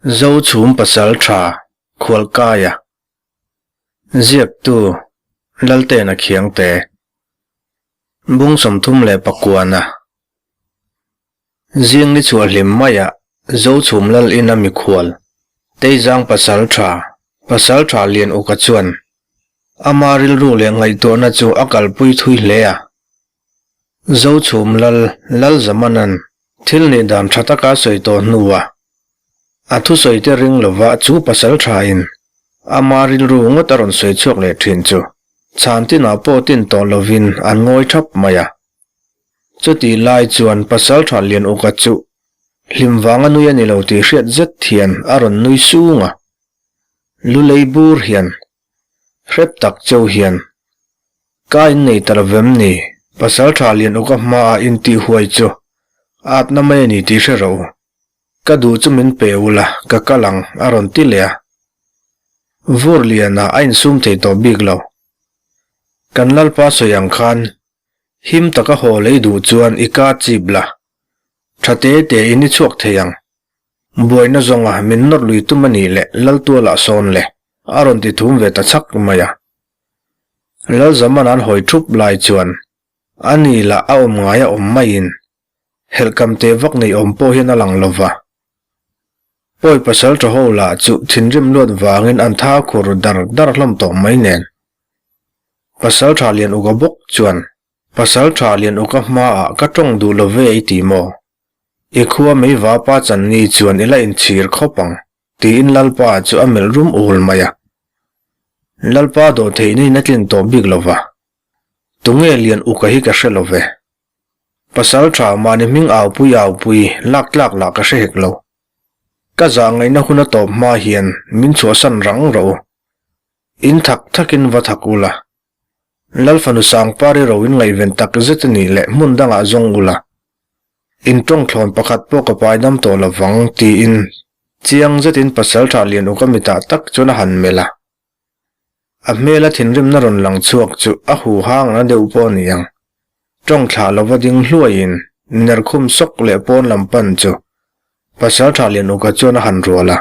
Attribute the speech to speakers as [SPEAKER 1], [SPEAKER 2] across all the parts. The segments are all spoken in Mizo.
[SPEAKER 1] Zochhum Pasaltha Khualkaia Ziaktu Laltena Khiangte Bung 39 Zing ni chhuah hlim maiah Zochhum Lal ina mikhual Teizang Pasaltha Pasaltha Lian Uka chuan ama rilru leh ngaihtuahna chu a kalpui thui hle a. Zochhum Lal Lal Zamanan thil nih dan tha taka sawi tawh hnuah a thusawi te ring lova chu pasal thain ama rilru ngawt a rawn sawi chhuak leh thin chu chhan tinah pawh tin tawh lovin an ngawi thap mai a. Chutih lai chuan pasal tha lian uka chu hlim vanga nui a ni lo tih hriat zet hian a rawn nui sung a. Lulei bur hian Hrep tak cheu hian ka innei ta lovem ni? Pasal tha lian uk a hmaah intih huai chu atna mai a ni tih hre rawh u. Ka duh chu min pe ula, ka kal ang, a rawn ti leh a. Vur lianah a insum thei tawh bik lo. Kan Lalpa sawi ang khan him taka haw lei duh chuan i ka chip la, tha te te in i chhuak thei ang. Buaina zawnga min nawr lui tum a nih leh Laltualah sawn le, a rawn ti thum ve ta chhak mai a. Lalzaman an hawi thup lai chuan a ni lah a awm ngai a awm maiin helhkam teh vak nei awm pawh hian a lang lo va. Pawi pasal tha ho lah chu thinrim luat vangin an tha khur dar dar hlawm tawh mai nen. Pasal tha lian uka bawk chuan, Pasal tha lian uka hmaah ka tawng duh lo ve i ti maw? I khua mei vapa channi chuan i la inchhir khawp ang, tiin Lalpa chu a melh rum ul mai a. Lalpa dawh theihna in a tlin tawh bik lo va. Tunge lian uka hi ka hre lo ve. Pasal tha mahni hming aupui aupui lak tlak lah ka hre hek lo. Ka zah ngaihna hun a tawp hma hian min chhuahsan rang rawh u. In thak thakin va thak ula. Lal fanu Sangpari ro in ngaihven tak zet a nih leh hmun dangah zawng ula. In tawngthlawn pakhat pawh ka pai dam tawh lo vang, tiin chiang zetin Pasaltha Lianuka mitah tak chuan a han melh a. A hmela thinrimna rawn lang chhuak chu a hu hang na deuh pawh a ni ang. Tawngthlah lova ding hluaiin nerkhum sawk leh pawn lam pan chu Pasaltha Lianuka chuan a han rual a.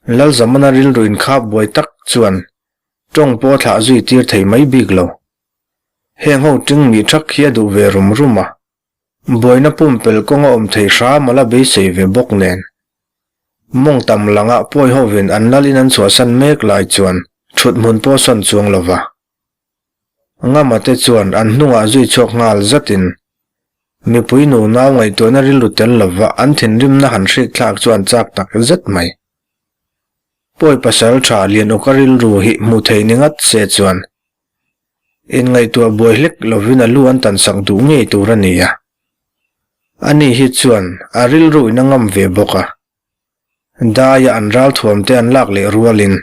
[SPEAKER 1] Lalzamana rilru inkhap buai tak chuan tawng pawh a thlah zui tir thei mai bik lo. Heng ho ting mi thak hi a duh ve rum rum a, buaina pumpelh kawng a awm thei hram a la beisei ve bawk nen. Mawng tam langah pawi hovin an lalin an chhuahsan mek lai chuan thut hmun pawh sawn chuang lo va. Ngama te chuan an hnungah zui chhuak nghal zatin mipui nu nau ngaihtuahna rilru tel lova an thinrimna han hrik thlak chu an chak tak zet mai. Pawi pasal tha Lianawka rilru hi hmuh theih ni ngat se chuan Inngaihtuah buai hlek lovin a lu an tan sak duh ngei tur a ni a. Ani hi chuan a rilru in a ngam ve bawk a. Daia an ralthuam te an lak leh rualin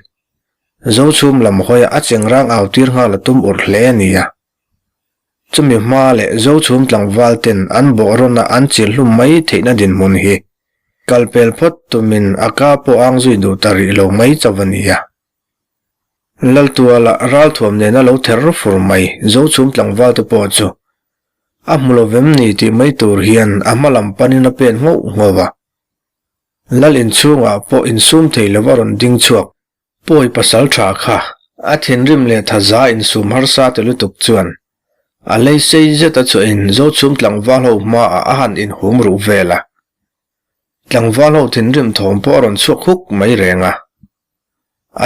[SPEAKER 1] Zochhum lam hawia a chengrang au tir nghal a tum urh hle a ni a. Chumi hma leh Zochhum tlangval ten an bawh rawn a an chil hlum mai theihna dinhmun hi kalpel phawt tumin a ka pawh ang zui duh ta rih lo mai chauh a ni a. Laltuala ralthuam nena lo ther fur mai Zochhum tlangval te pawh chu a hmu lo vem ni tih mai tur hian a hma lam panin a pen nghauh nghauh a. Lal inchhungah pawh insum thei lova rawn ding chhuak pawi pasal tha kha a thinrim leh thaza insum harsa te lutuk chuan a lei sei zet a chhuahin Zochhum tlangval ho hmaah a han inhum ruh vel a. Tlangval ho thinrim thawm pawh a rawn chhuak huk mai reng a.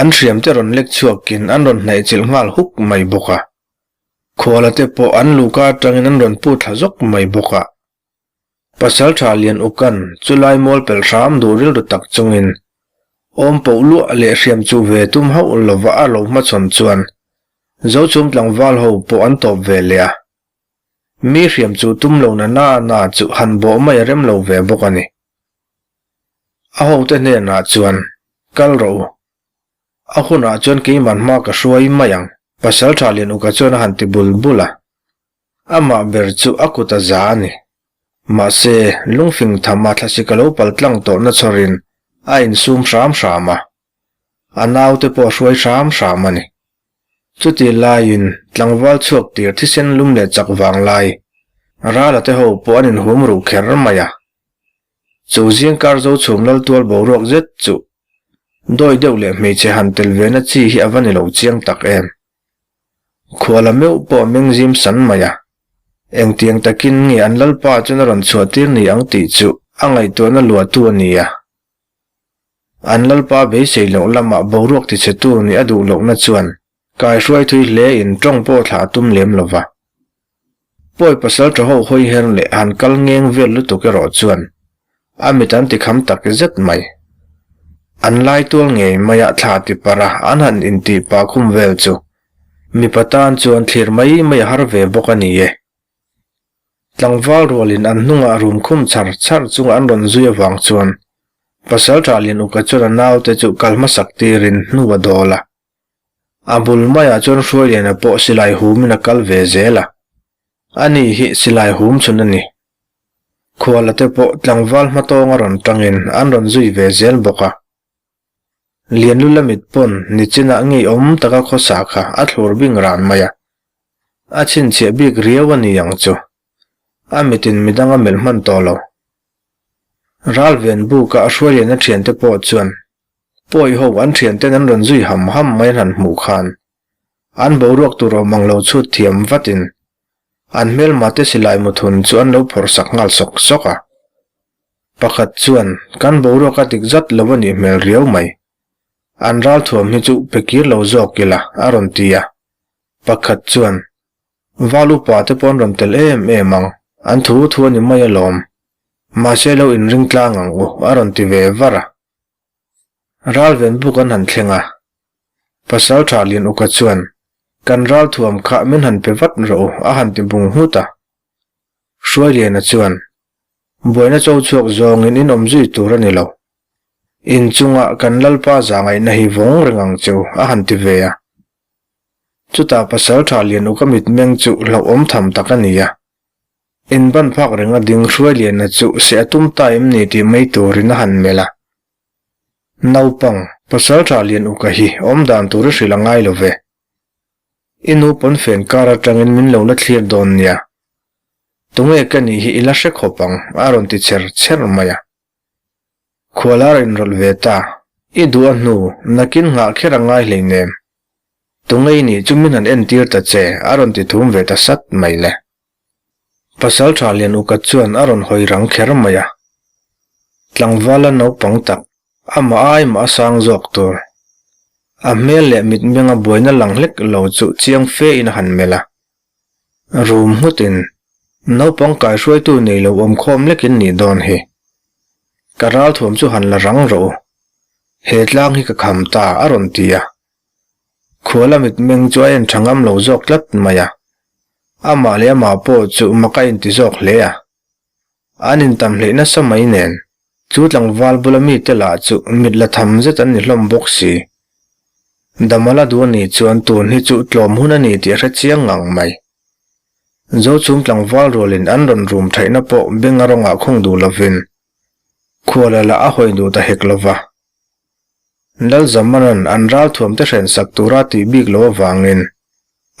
[SPEAKER 1] An hriam te rawn lek chhuakin an rawn hnaih chilh nghal huk mai bawk a. Khuala te pawh an luka atangin an rawn pu thla zawk mai bawk a. Pasaltha Lian Ukan chulai mual pelh hram duh rilru tak chungin awm poh luah leh hriam chu ve tum hauh lova a lo hmachhawn chuan Zochhum tlangval ho pawh an tawp ve leh a. Mi hriam chu tum lo na na na chu han bawh mai a rem lo ve bawk a ni. A hote hnenah chuan, Kal rawh u. A hunah chuan keimah hma ka hruai mai ang, Pasalṭha Lianuka chuan a han ti bul bul a. Amah ber chu a kut a za a ni. Mahse, lungfing tham a thlasi ka lo pal tlang tawhna chhawrin a insum hram hram a. A naute pawh a hruai hram hram a ni. Chuti laiin tlangval chhuak tir thisen lum leh chak vang lai, Rala te ho pawh an inhum ruh kher mai a. Chu zingkar zo chhum lal tual boruak zet chu dawi deuh leh hmeichhe han tel ve na chi hi a va ni lo chiang tak em. Khuala meuh pawh meng zim san mai a. Engtiang takin nge an lalpa chuan a rawn chhuah tir ni ang tih chu a ngaihtuahna luahtu a ni a. An lalpa beisei loh lamah boruak tichhetu nih a duh lohna chuan kaihruai thui hle in tawng pawh thlah a tum lem lo va. Pawi pasal tha ho hawi her leh han kal ngeng vel lutuk erawh chuan a mit an ti kham tak zet mai. An lai tual ngei maiah thla ti parh a an han intih pah khum vel chu mipa tan chuan thlir mai mai a har ve bawk a ni e. Tlangval rualin an hnungah rum khum char char chunga an rawn zui avang chuan pasal tha Lianuka chuan a naute chu kal hmasak tirin hnu a dawl a. A bul maiah chuan Hruailiana pawh silai humin a kal ve zel a, ani hi silai hum chhun a ni. Khuala te pawh tlangval hmatawng a rawn tangin an rawn zui ve zel bawk a. Lianlula mit pawn nichinah ngeiawm taka khawsa kha a thlur bing ran mai a, a chhinchhiah bik riau a ni ang chu. A mitin midang a melh hman tawh lo. Ralven buka a Hruailiana thiante pawh chuan Pawi ho an thianten an rawn zui ham ham mai an han hmuh khan an boruak tur awm ang lo chhut thiam vatin an hmelma te silai muthun chu an lo phawrh sak nghal sawk sawk a. Pakhat chuan kan boruak a dik zat lo a nih hmel riau mai. An ralthuam hi chu pe kir lo zawk ila a rawn ti a. Pakhat chuan Val upa te pawh an rawn tel em em ang, an thu thu a ni mai alawm. Mahse lo inring tlang ang u a rawn ti ve var a. Ralven buk an han thleng a, Pasal tha Lian Uka chuan, Kan ral thuam kha min han pe vat rawh u, a han ti bung nghut a. Hruailiana chuan, Buaina cho chhuak zawngin in awm zui tur a ni lo. In chunga kan Lalpa zahngaihna hi vawng reng ang che u, a han ti ve a. Chutah Pasal tha Lian Uka mitmeng chu hlauhawm tham tak a ni a. In ban phak renga ding Hruailiana chu seh a tum ta em ni tih mai turin a han melh a. Naupang, Pasaltha lian uka hi awm dan tur i hrilh a ngai lo ve. I nu pawnfen kar atangin min lo la thlir dawn nia. Tunge ka nih hi i la hre khawp ang a rawn ti cher cher mai a. Khualar inrawlh ve ta, i duh a hnu, nakin nghah kher a ngai hleinem. Tunge i nih chu min han entir ta che a rawn ti thum ve ta sat mai le. Pasal tha lian uka chuan a rawn hawi rang kher mai a. Tlangvala naupang tak, amah ai mah a sang zawk tur. A hmel leh mitmenga buaina lang hlek lo chu chiang fe in a han melh a. Rum nghutin, naupang kaihruaitu nei lo awm khawm lekin nih dawn hi. Ka ralthuam chu han la rang rawh u. He tlang hi ka kham ta a rawn ti a. Khuala mitmeng chu a en tha ngam lo zawk tlat mai a. Amah leh amah pawh chu mak a inti zawk hle a. An intam hleih nasa mai nen, chu tlangval bula mite lah chu mit la tham zet an ni hlawm bawk si. Damala duh a nih chuan tun hi chu tlawm hun a ni tih a hre chiang ngang mai. Zochhum tlangval rualin an rawn rum theihna pawh benga rawngah khung duh lovin, khuala lah a hawi duh ta hek lova. Lalzamana'n an ralthuam te hrensak tura tih bik lo avangin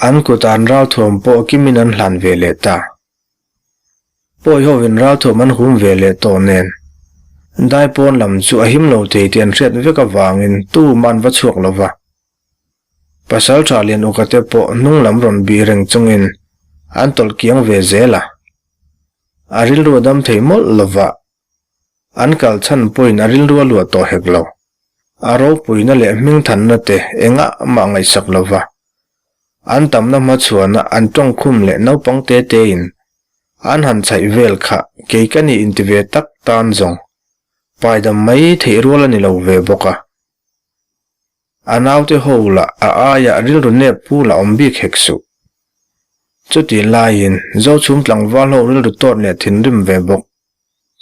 [SPEAKER 1] an kutah an ralthuam pawh kimin an hlan ve leh ta. Pawi hovin ralthuam an hum ve leh tawh nen daipawn lam chu a him lo thei tih an hriat vek avangin tumah an va chhuak lo va. Pasaltha lian uka te pawh hnung lam rawn bih reng chungin an tawlh kiang ve zel a. A rilru a dam thei mawlh lo va. An kal chhan pawhin a rilru a luah tawh hek lo. A ropuina leh hmingthanna te engah mah ngaihsak lo va. An tamna hmachhuana an tawngkhum leh naupang te tein an han chhaih vel kha kei ka nih inti ve tak tan zawng paidam mai theih rual a ni lo ve bawk a. A naute ho lah a aiah rilru nep pu lah awm bik hek suh. Chutih laiin Zochhum tlangval ho rilru tawt leh thinrim ve bawk.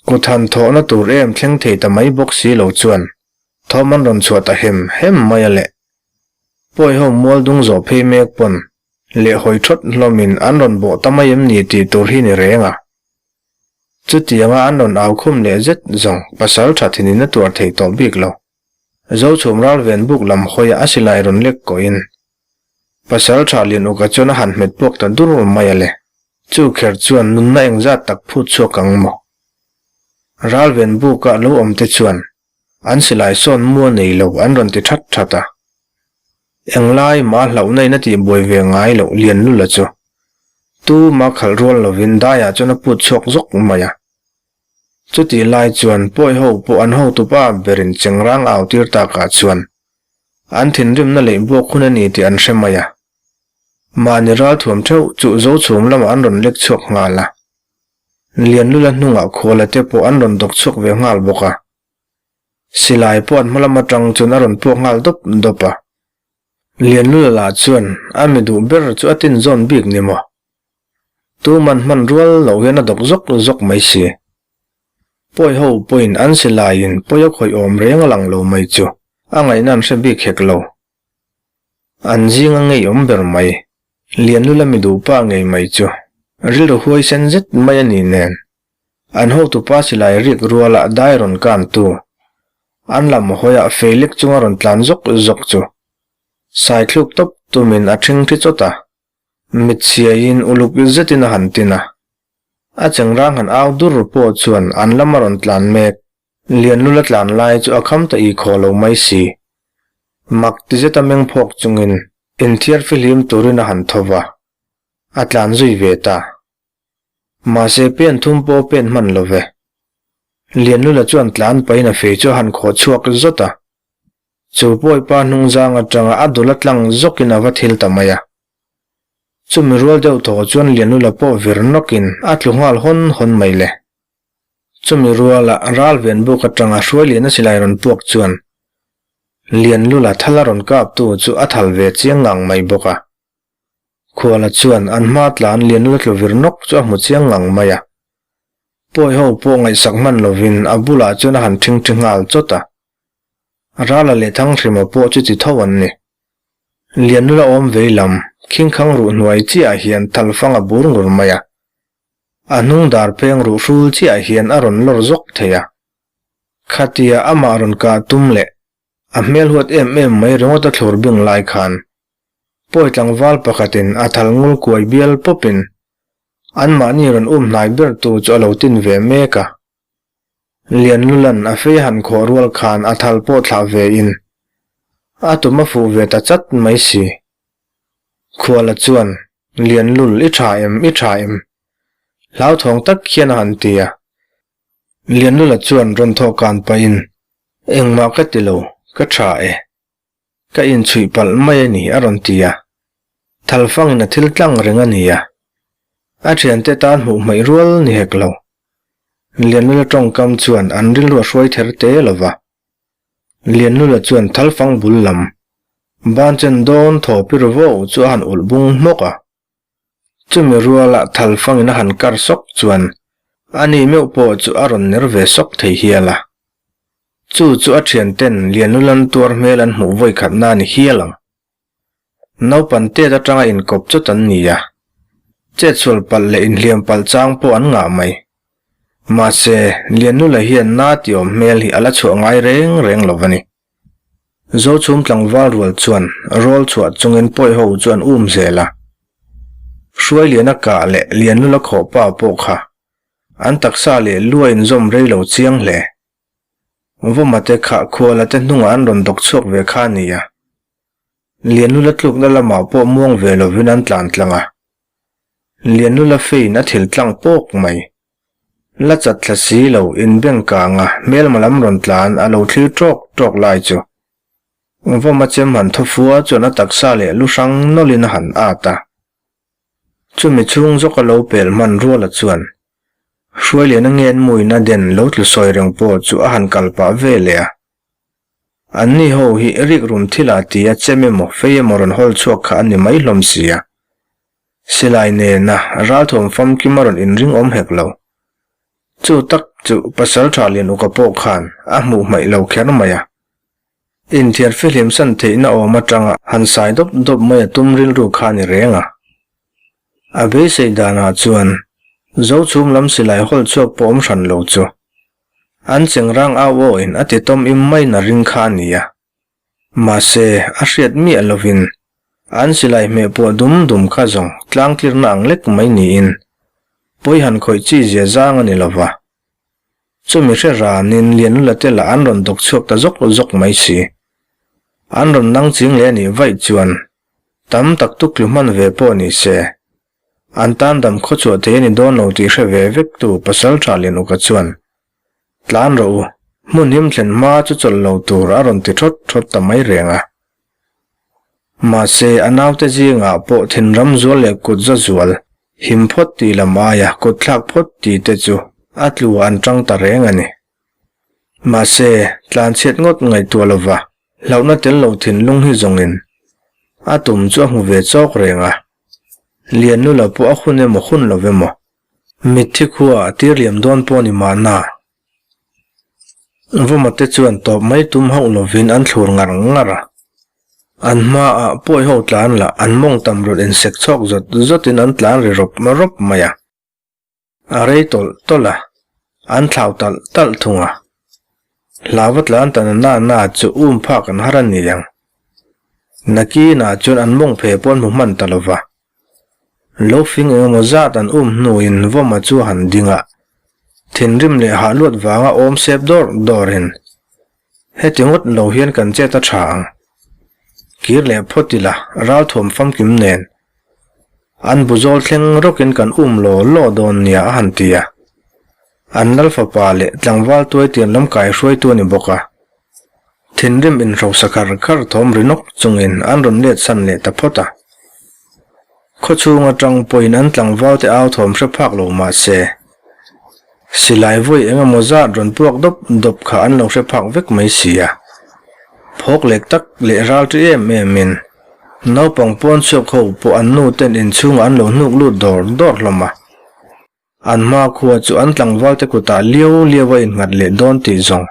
[SPEAKER 1] Kut han thawhna tur em thleng thei ta mai bawk si lo chuan thawm an rawn chhuah ta hem hem mai a le. Pawi ho mual dung zawh phei mek pawn leh hawi thawt hlawmin an rawn bawh ta mai em ni tih tur hi ni reng a. Chutianga an rawn au khum leh zet zawng pasal tha thinin a tuar thei tawh bik lo. Zochhum ralven buk lam hawiah a silai rawn lek kawhin Pasal tha lian uka chuan a han hmet puak ta dur mai a le. Chu kher chuan nunna engzat tak phut chhuak ang maw? Ralven buka lo awm te chuan an silai sawn mua nei lo an rawn ti that that a. Englai mah hlauhna in a tihbuai ve ngai loh Lianlula chu tuma khalh rual lovin daiah chuan a put chhuak zawk mai a. Chutih lai chuan pawi ho pawh an hotupa berin chengrang au tir takah chuan an thinrimna leh buak hun a ni tih an hre mai a. Mahni ralthuam theuh chu Zochhum lamah an rawn lek chhuak nghal a. Lianlula hnungah khuala te pawh an rawn dawk chhuak ve nghal bawk a. Silai pawh an hma lam atang chuan a rawn puak nghal dawp dawp a. Lianlula lah chuan a mi duh ber chu a tin zawn bik ni maw? Tuman hman rual loh hian a dawk zawk zawk mai si. Pawi ho pawhin an silaiin pawi a khawih awm reng a lang lo mai chu a ngaihna an hre bik hek lo. An zinga ngeiawm ber mai, Lianlula mi duhpa ngei mai chu rilru huaisen zet mai a ni nen, an hotupa silai rik ruala dai rawn kantu, an lam hawiah feilek chunga rawn tlan zawk zawk chu saithluk tawp tumin a ṭhingṭhi chawt a, mitchhiaiin uluk zetin a han tin a. A chengrang han au dur pawh chuan an lama rawn tlan mek Lianlula tlan lai chu a kham ta i khaw lo mai si. Mak ti zeta meng phawk chungin inthiar fihlim turin a han tho va, a tlan zui ve ta. Mahse pen thum pawh pen hman lo ve. Lianlula chuan tlan pahin a fei chu a han khawh chhuak zawt a. Chu pawipa hnungzang atanga a dul a tlang zawkin a va thil ta mai a. Chumi rual deuh thaw chuan Lianlula pawh vir nawkin a tlu nghal hawn hawn mai le. Chumi ruala Ralven buk atanga Hruailiana silai rawn puak chuan Lianlula thal a rawn kaptu chu a thal ve chiang ngang mai bawk a. Khuala chuan an hma tlan Lianlula tlu vir nawk chu a hmu chiang ngang mai a. Pawi ho pawh ngaihsak hman lovin a bulah chuan a han ṭhingṭhi nghal chawt a. Rala leh Thanghrima pawh chu ti tho an ni. Lianlula awm vei lam, khingkhang ruh hnuai chiahah hian thalfang a bur ngur mai a. A hnung dar peng ruh hrul chiah hian a rawn lawr zawk thei a. Khatia amah rawn kah tum leh a hmel huat em em mai ringawt a thlur bing lai khan pawi tlangval pakhatin a thal ngul kuai bial pawpin anmahni rawn um hnai ber tu chu a lo tin ve mek a. Lianlulan a fei han khawh rual khan a thal pawh thlah ve in a tum a fuh ve ta chat mai si. Khuala chuan, Lianlul, i tha em, i tha em? Hlauthawng tak hian a han ti a. Lianlula chuan rawn thawh kan pahin, Engmah ka ti lo, ka tha e. Ka inchhuih palh mai a ni, a rawn ti a. Thalfangin a thil tlang reng a ni a. A thiante tan hmuh hmaih rual ni hek lo. Lianlula tawngkam chuan an rilru a hruai ther te lo va. Lianlula chuan thalfang bul lam ban chen dawn thaw pir vo chu a han ulh bung hmawk a. Chumi ruala thalfangin a han kar sawk chuan a ni meuh pawh chu a rawn ner ve sawk thei hial a. Chu chu a thianten Lianlulan tuar hmel an hmuh vawi khatna a ni hial ang. Naupan tet atanga inkawp chawt an ni a, chetsual palh leh inhliam palh chang pawh an ngah mai. Mahse, Liannula hian na ti awm hmel hi a la chhuah ngai reng reng lo a ni. Zochhum tlangval rual chuan rawl chhuah chungin pawi ho chu an um zel a. Hruailiana kah leh Liannula khawhpa pawh kha an taksa leh lu a inzawm rei lo chiang hle. Vawmate kha khuala te hnungah an rawn dawk chhuak ve kha a ni a. Lianlula tlukna lamah pawh muang ve lovin an tlan tlang a. Lianlula fein a thil tlang pawk mai. La chat thla si lo inbeng kanga hmelma lam rawn tlan a lo thlir tawk tawk lai chu. Vawma chem han thaw fua chuan a taksa leh lu hrang nawlhin a han at a. Chumi chhung zawk a lo pel hman ruala chuan Hruailiana ngen muina den lo tlu sawi reng pawh chu a han kal pah ve leh a. Anni ho hi rikrum thila tia chem emaw fei emaw rawn hawl chhuak kha a ni mai hlawm si a. Silai nena ralthuam famkim a rawn inring awm hek lo. Chu tak chu Pasaltha Lianuka pawh khan a hmuh hmaih lo kher mai a. Inthiar fihlim san theihna awm atanga han sai dawp dawp mai a tum rilru kha a ni reng a. A beisei danah chuan Zochhum lam silai hawl chhuak pawh awm hran lo chu An chengrang au awin a ti tawm im maiin a ring kha a ni a. Mahse, a hriat miah lovin an silai hmeh puah dum dum kha zawng tlangtlirna ang lek mai niin pawi han khawih chi zia zang a ni lova. Chumi hre ranin Lianlula te lah an rawn dawk chhuak ta zawk zawk mai si. An rawn nang ching leh a nih vaih chuan tam tak tuk tlu hman ve pawh ni se, an tan dam khawchhuah thei a ni dawn lo tih hre ve vek tu Pasaltha Lianuka chuan, Tlan rawh u, hmun him thlen hma chu chawlh lo tur a rawn ti thawt thawt ta mai reng a. Mahse, a naute zingah pawh thinram zual leh kut za zual, him phawt tih lam aia kut thlak phawt tih te chu a tlu an tang ta reng a ni. Mahse, tlanchhiat ngawt ngaihtuah lova hlauhna tel lo thinlung hi zawngin a tum chu a hmu ve chawk reng a. Liannula pawh a hun emaw hun lo emaw Mitthi khua a tir liam dawn pawh ni mahna. Vawma te chuan tawp mai tum hauh lovin an thlur ngar ngar a. An hmaah pawi ho tlan lah an mawng tam rawn insek chhawk zawt zawtin an tlan ri rawp rawp mai a. A rei tawlh tawlh a, an thlau talh talh thung a. Hlauva tlan ta na na na chu um phak an har a ni ang. Nakinah chuan an mawng phe pawh an hmu hman ta lova. Lo fing engemaw zat an um hnuin Vawma chu a han ding a, thinrim leh hah luat vanga awm sep dawr dawrin, Heti ngawt lo hian kan chet a tha ang. Kir leh phawt ila ralthuam famkim nen an bu zawl thleng rawkin kan um law law dawn nia a han ti a. An lal fapa leh tlangval tuaitian lam kai hruaitu a ni bawk a. Thinrim inhrosa khar khar thawm ri nawk chungin an rawn let san leh ta phawt a. Khawchhung atang pawhin an tlangvalte au thawm hre phak lo mah se, silai vawi eng emaw zat rawn puak dawp dawp kha an lo hre phak vek mai si a. Phawk lek tak leh ral ṭi em em in naupang pawn chhuak ho pawh an nu ten inchhungah an lo hnuk lut dawr dawr hlawm a. An hma khua chu an tlangvalte kutah liau liau a innghat leh dawn tih zawng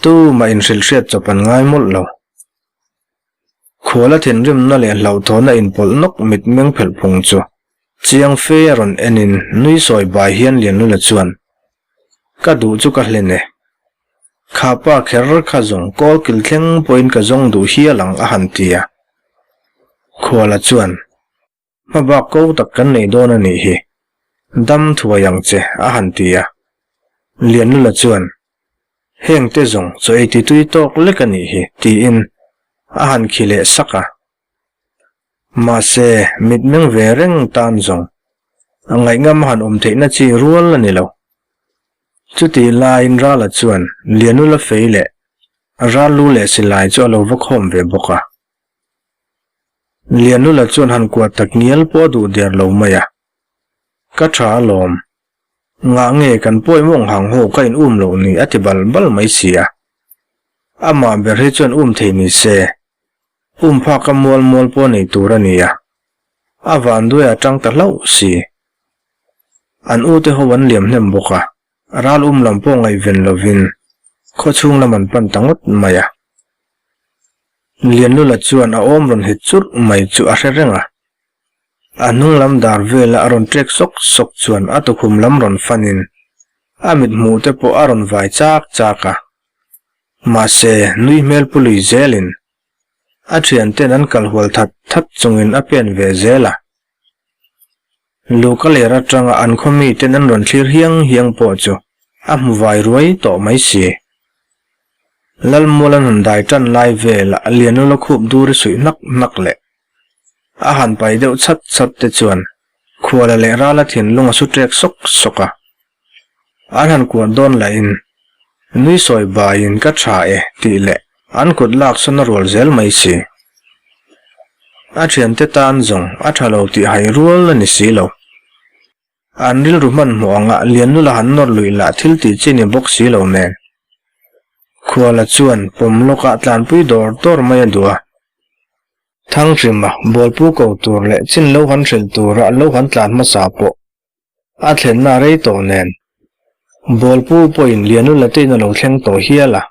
[SPEAKER 1] tumah inhrilh hriat chawp an ngai mawlh lo. Khuala thinrimna leh hlauhthawhna inpawlh nawk mitmeng phelh phung chu chiang fe a rawn enin nui sawi bai hian Lianlula chuan, Ka duh chu ka hlen e. Kha pa kher kha zawng kawl kil thleng pawhin ka zawng duh hial ang a han ti a. Khuala chuan, Hmabak ko tak kan nei dawn a nih hi. Dam thuai ang che, a han ti a. Lianlula chuan, Heng te zawng chaw ei ti tui tawk lek a nih hi, tiin a han khi leh sak a. Mahse, mitmeng ve reng tan zawng a ngaihngam a han awm theihna chi rual a ni lo. Chutih laiin Rala chuan Lianlula fei leh Rallu leh silai chu a lo va khawm ve bawk a. Lianlula chuan han kuah tak ngial pawh a duh der lo mai a. Ka tha alawm. Ngah nge kan pawi mawng hang ho ka in um loh ni a ti bal bal mai si a. Amah ber hi chuan um thei ni se. Um phak a mual mual pawh nei tur a ni a. A vanduai a tang ta hlauh si. An ute ho an liam hnem bawk a. Ral um lam pawh ngaihven lovin khawchhung lam an pan ta ngawt mai a. Lianlula chuan a awm rawn hit churh mai chu a hre reng a. A hnung lam dar vela a rawn ṭek sawk sawk chuan a tukhum lam rawn fanin a mit hmuh te pawh a rawn vai chak chak a. Mahse, nui hmel pu lui zelin a ṭhianten an kal hual that that chungin a pen ve zel a. Luka ler atanga an khaw miten an rawn thlir hiang hiang pawh chu a hmu vai ruai tawh mai si. Lalmual an han dai tan lai velah Lianula khup dur i suih hnak hnak leh a han pai deuh chat chat te chuan Khuala leh Rala thinlung a su ṭek sawk sawk a. An han kuah dawn lahin nui sawi baiin ka tha e tih leh an kut lak sawn a rual zel mai si. A thiante tan zawng a tha lo tih hai rual a ni si lo. An rilru hmanhmawh anga Liannula han nawr luih lah thil tih chi ni bawk si lo nen. Khuala chuan pawm lawkah tlanpui dawr dawr mai a duh a. Thanghrima bawlpu ko tur leh chin lo han hrilh tura lo han tlan hmasa pawh A thlenna rei tawh nen Bawlpu pawhin Lianula te in a lo thleng tawh hial a.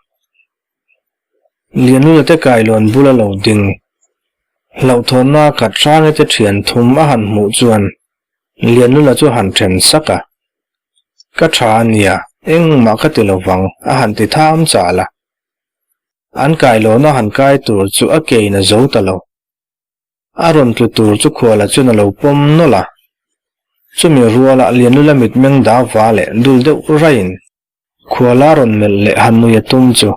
[SPEAKER 1] Lianula te kailawn bula lo ding hlauhthawnna khat hrang te thian thum a han hmuh chuan Lianula chu a han then sak a. Ka tha a nia, engmah ka ti lovang a han ti tham chal a. An kailawn a han kai tur chu a kein a zo ta lo. A rawn tlu tur chu khuala chuan a lo pawm nawlh a. Chumi ruala Lianlula mitmeng da va leh dul deuh raiin Khuala rawn melh leh han nui a tum chu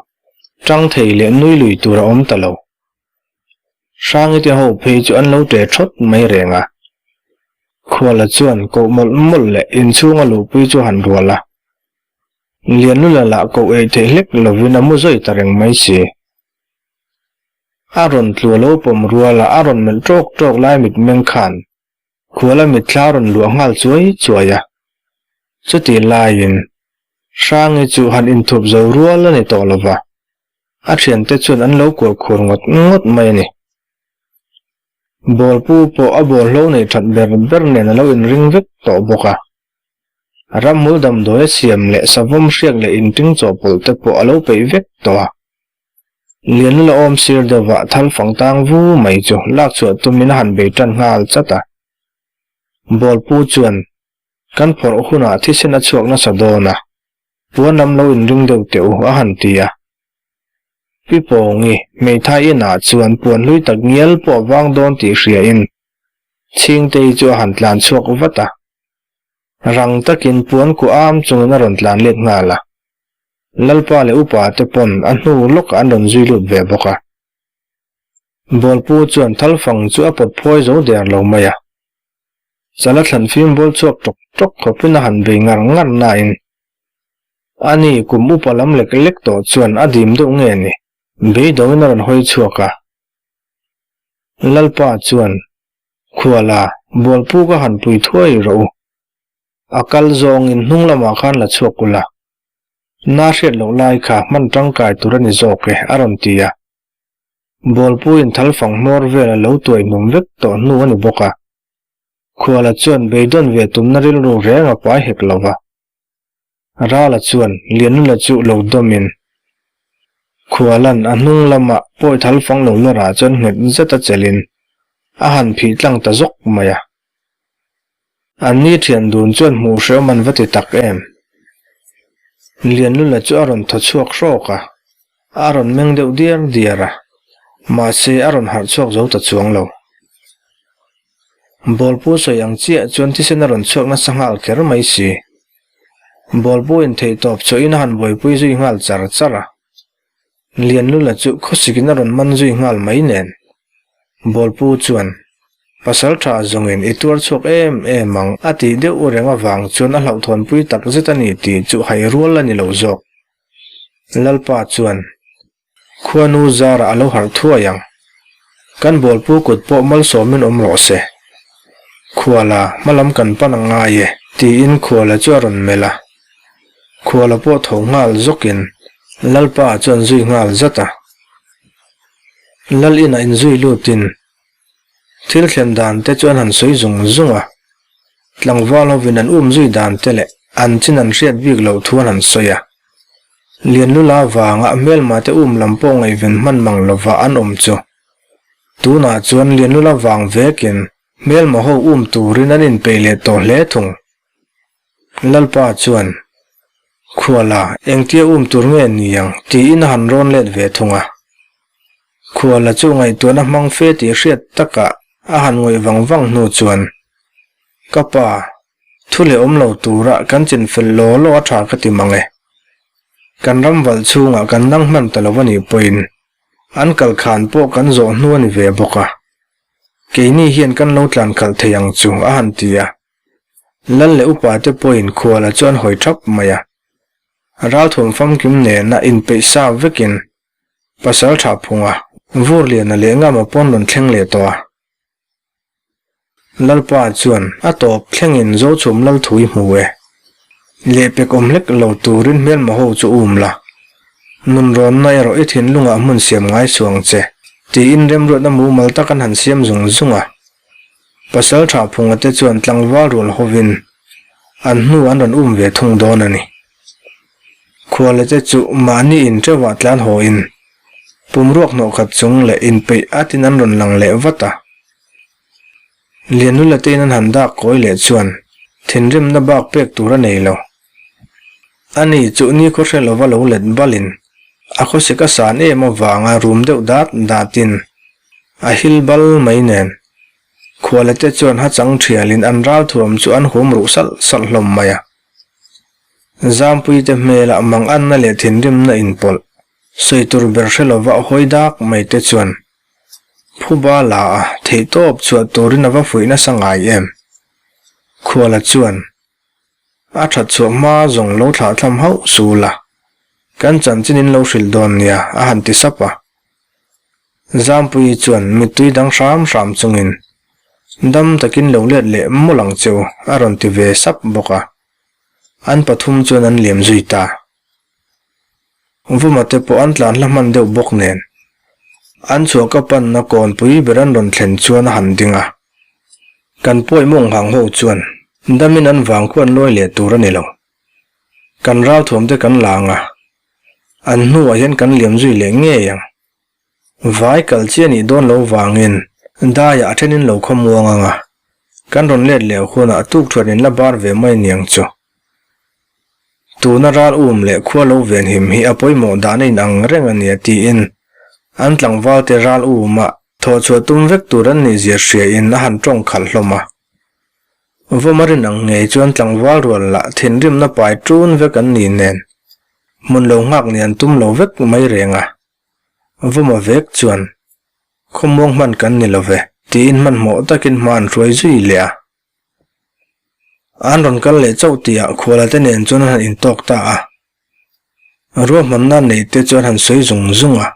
[SPEAKER 1] tang thei leh nui lui tur a awm ta lo. Hrangi te ho phei chu an lo ṭe ṭhawt mai reng a. Khuala chuan koh mawlh mawlh leh inchhunga luhpui chu a han rual a. Lianlula lah koh ei theih hlek lovin a mu zawi ta reng mai si. A rawn tlu a lo pawm rual a, a rawn melh ṭawk ṭawk lai mitmeng khan Khuala mitthla a rawn luah nghal chuai chuai a. Chutih laiin Hrangi chu han inthup zo rual a ni tawh lo va, a thiante chuan an lo kual khur ngawt ngawt mai a ni. Bawlpu pawh a bawlhlo nei that ber ber nen a lo inring vek tawh bawk a. Ramhmul damdawi a siam leh savawm hriak leh inting chawhpawlh te pawh a lo peih vek tawh a. Lianlula awm sir deuhvah thal fang tang vu mai chu lak chhuah tumin a han bei tan nghal chat a. Bawlpu chuan, Kan phawrh hunah thisen a chhuak nasa dawn a, puan lam lo inring deuh teh u, a han ti a. Pi Pawngi, hmeithai inah chuan puan hlui tak ngial pawh a vang dawn tih hriain Chhingtei chu a han tlan chhuak vat a. Rang takin puan kuah am chungin a rawn tlan let nghal a. Lalpa leh upa te pawn a hnu lawkah an rawn zui lut ve bawk a. Bawlpu chuan thalfang chu a pawt phawi zo der lo mai a. Chala thlan fim bawl chhuak tawk tawk khawpin a han bei ngar ngar nain ani kum upa lam lek lek tawh chuan a dim deuh nge ni beidawngin a rawn hawi chhuak a. Lalpa chuan, Khuala, Bawlpu ka han pui thuai rawh u. A kal zawngin hnung lamah khan la chhuak ula. Na hriat loh lai kha hman tangkai tur a ni zawk e, a rawn ti a. Bawlpuiin thalfang hmawr vel a lo tuai hnum vek tawh hnu a ni bawk a. Khuala chuan beidawn ve tumna rilru reng a pai hek lo va. Rala chuan Lianula chu lo dawmin Khualan a hnung lamah pawi thalfang lo lawrah chuan nghet zet a chelhin a han phih tlang ta zawk mai a. Anni thian dun chuan hmuh hrehawm an va ti tak em? Lianlula chu a rawn thaw chhuak hrawk a, a rawn meng deuh diar diar a, mahse a rawn harh chhuak zo ta chuang lo. Bawlpu sawi ang chiah chuan thisen a rawn chhuak nasa nghal kher mai si. Bawlpu in theihtawp chawhin a han buaipui zui nghal char char a. Lianlula chu khawsikin a rawn man zui nghal mai nen. Bawlpu chuan, Pasal tha zawngin i tuar chhuak em em ang a tih deuh u reng avang chuan a hlauhthawnpui tak zet a ni tih chu hai rual a ni lo zawk. Lalpa chuan, Khuanu zarah a lo harh thuai ang. Kan Bawlpu kut pawh malsawmin awm rawh se. Khuala, hmalam kan pan a ngai e, tiin Khuala chu a rawn melh a. Khuala pawh tho nghal zawkin Lalpa chuan zui nghal zat a. Lal inah inzui lutin thil thlen dan te chu an han sawi zung zung a. Tlangval hovin an um zui dan te leh an chin an hriat bik loh thu an han sawi a. Lianlula vanga hmelma te um lam pawh ngaihven hman mang lova an awm chu. Tunah chuan Lianlula vang vekin hmelma ho um turin an inpeih leh tawh hle thung. Lalpa chuan, Khuala, engtia um tur nge ni ang? tiin a han rawn let ve thung a. Khuala chu ngaihtuahna hmang fe tih hriat takah a han ngawih vang vang hnu chuan, Ka pa, Thu leh awm lo tura kan chin fel law law a tha ka ti mang e. Kan ram valh chhungah kan nang hman ta lo a nih pawhin an kal khan pawh kan zawh hnu a ni ve bawk a. Keini hian kan lo tlan khalh thei ang chu a han ti a. Lal leh upa te pawhin khuala chu an hawi thap mai a. Ralthuam famkim nena inpeih sa vekin pasal tha phunga Vurliana leh Ngama pawn rawn thleng leh tawh a. Lalpa chuan a tawp thlengin Zochhum Lalthui hmu e. Lehpek awm hlek lo turin hmelma ho chu um la. Nunrawnna erawh i thinlungah hmun siam ngai suang che, tiin remruatna mumal tak an han siam zung zung a. Pasal tha phunga te chuan tlangval rual hovin an hnu an rawn um ve thung dawn a ni. Khuale te chu mahni in teuhah tlan haw in pumruak hnawh khat chung leh inpeih atin an rawn lang leh vat a. Lianlula tein an han dak kawi leh chuan thinrimna bak pek tur a nei lo. Ani chu ni khaw hre lova lo let balin a khawsik a san em avanga rum deuh dat datin a hil bal mai nen khuale te chuan hachang thialin an ralthuam chu an hum ruh salh salh hlawm mai a. Zampuite hmelah manganna leh thinrimna inpawlh sawi tur ber hre lova a hawi dak mai te chuan phuba la a theihtawp chhuah turin a va fuih nasa ngai em? Khuala chuan a that chhuah hma zawng lo thlahthlam hauh sul a, kan chanchin in lo hrilh dawn nia a han ti sap a. Zampuii chuan mittui dang hram hram chungin dam takin lo let leh mawlh ang che u a rawn ti ve sap bawk a. An pathum chuan an liam zui ta. Vuma te pawh an tlan hla hman deuh bawk nen. An chhuah ka panna kawnpui ber an rawn thlen chuan a han ding a. Kan pawi mawng hang ho chuan damin an vang khuan lawi leh tur a ni lo. Kan ralthuam te kan la ang a, an hnuah hian kan liam zui leh ngei ang. Vai kal chi a nih dawn lo vangin daiah a thenin lo khawmuang ang a, kan rawn let leh hunah tukthuan in la bar ve mai niang chu. Tuna ral um leh khua lo venhim hi a pawimawh dan a inang reng a nia tiin an tlangvalte ral umah thawhchhuah tum vek tur an nih zia hriain a han tawng khalh hlawm a. Vawmarin ang ngei chuan tlangval rual lah thinrimna pai ṭun vek an ni nen hmun lo nghak nih an tum lo vek mai reng a. Vawma vek chuan, Khawmuang hman kan ni lo ve, tiin hmanhmawh takin hma an hruai zui leh a. An rawn kal leh chauh tihah khuala te nen chuan an han intawk ta a. Ruahmanna nei te chu an han sawi zung zung a.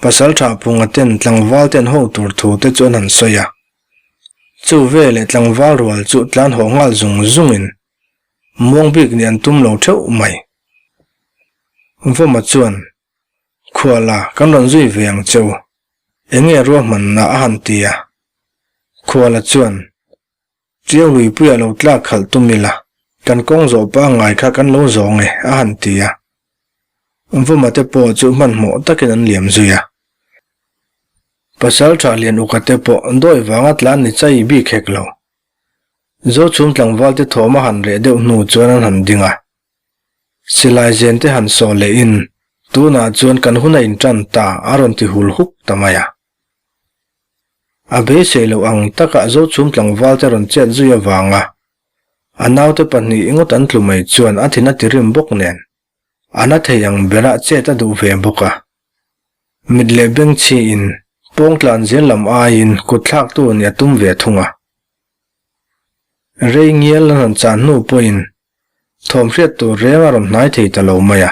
[SPEAKER 1] Pasalṭha Phunga ten tlangval te an ho tur thu te chu an han sawi a. Chu veleh tlangval rual chu tlan haw nghal zung zungin muang bik nih an tum lo theuh mai. Vawma chuan, Khuala, kan rawn zui ve ang che u. Enge ruahmanna a han ti a. Khuala chuan, Chiang luipuia lo tlak khalh tum ila, kan kawng zawh pangngai kha kan lo zawng e, a han ti a. Vawma te pawh chu hmanhmawh takin an liam zui a. Pasalṭha Lianuka te pawh dawi vanga tlan ni chai bik hek lo. Zochhum tlangval te thawm a han reh deuh hnu chuan an han ding a. Silai zen te han sawh lehin, Tunah chuan kan hun a inṭan ta, a rawn ti hul huk ta mai a. A beisei loh ang takah Zochhum tlangval te rawn chet zui avanga a naute pahnih ngawt an tlu mai chuan a thin a ti rim bawk nen a na thei ang berah chet a duh ve bawk a. Mit leh beng chhiin pawng tlan zel lam aiin kut thlaktu nih a tum ve thung a. Rei ngial an rawn chan hnu pawhin thawm hriat tur reng a rawn hnai thei ta lo mai a.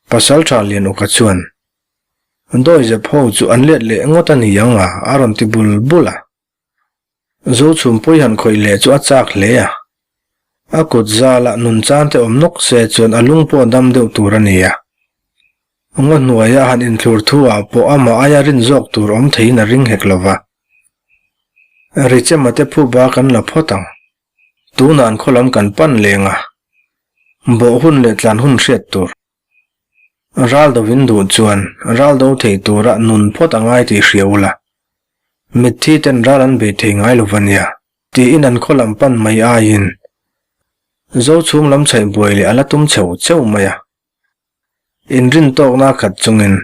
[SPEAKER 1] Pasalṭha Lianuka chuan Dawi zep ho chu an let leh ngawt a ni ang a, a rawn ti bul bul a. Zochhum pawi han khawih leh chu a chak hle a. A kut zalah nun chan te awm nawk se chuan a lung pawh dam deuh tur a ni a. Ngaw hnuaia han inthlur thu ah pawh amah aia rin zawk tur awm theiin a ring hek lo va. Richema te phuba kan la phawt ang. Tunah an khaw lam kan pan leng a. Bawh hun leh tlan hun hriat tur. Ral dovin duh chuan ral do thei tura nun phawt a ngai tih hria ula, mitthi ten ral an bei thei ngai lo va nia, tiin an khaw lam pan mai aiin Zo chhung lam chhaih buai leh a la tum cheu cheu mai a. Inrin tawkna khat chungin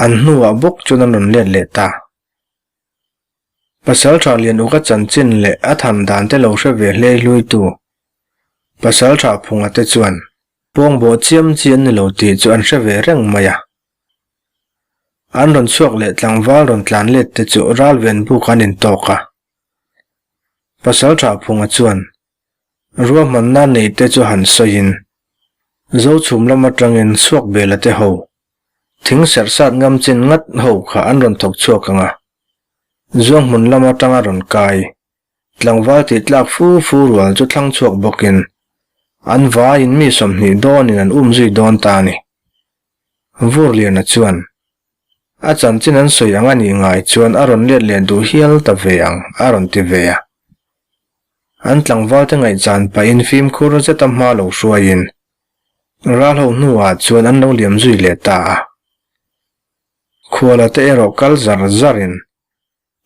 [SPEAKER 1] an hnuah bawk chuan an rawn let leh ta. Pasalṭha Lianuka chanchin leh a tham dan te lo hre ve hle hluitu Pasalṭha Phunga te chuan Pawng bawh chiam chi an ni lo tih chu an hre ve reng mai a. An rawn chhuak leh tlangval rawn tlan let te chu ral ven buk an intawk a. Pasalṭha Phunga chuan ruahmanna nei te chu han sawiin Zochhum lam atangin chhuak bela te ho thing serh sat ngam chin ngat ho kha an rawn thawk chhuak ang a. Zuanghmun lam atanga rawn kai Tlangval tih tlak fu fu rual chu thlang chhuak bawkin an vaiin mi 20 dawnin an um zui dawn ta a ni. Vurliana chuan a chanchin an sawi ang a nih ngai chuan a rawn let leh duh hial ta ve ang a rawn ti ve a. An tlangvalte ngaihchan pahin fimkhur zeta hma lo hruaiin ral ho hnuah chuan an lo liam zui leh ta a. Khuala te erawh kal zar zarin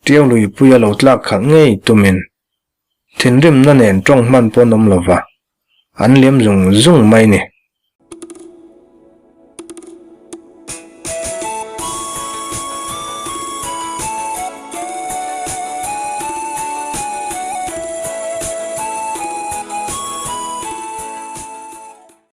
[SPEAKER 1] Ṭiau luipui a lo tlak khalh ngei tumin thinrimna nen ṭawng hman pawh an awm lo va, an liam zung zung mai ni.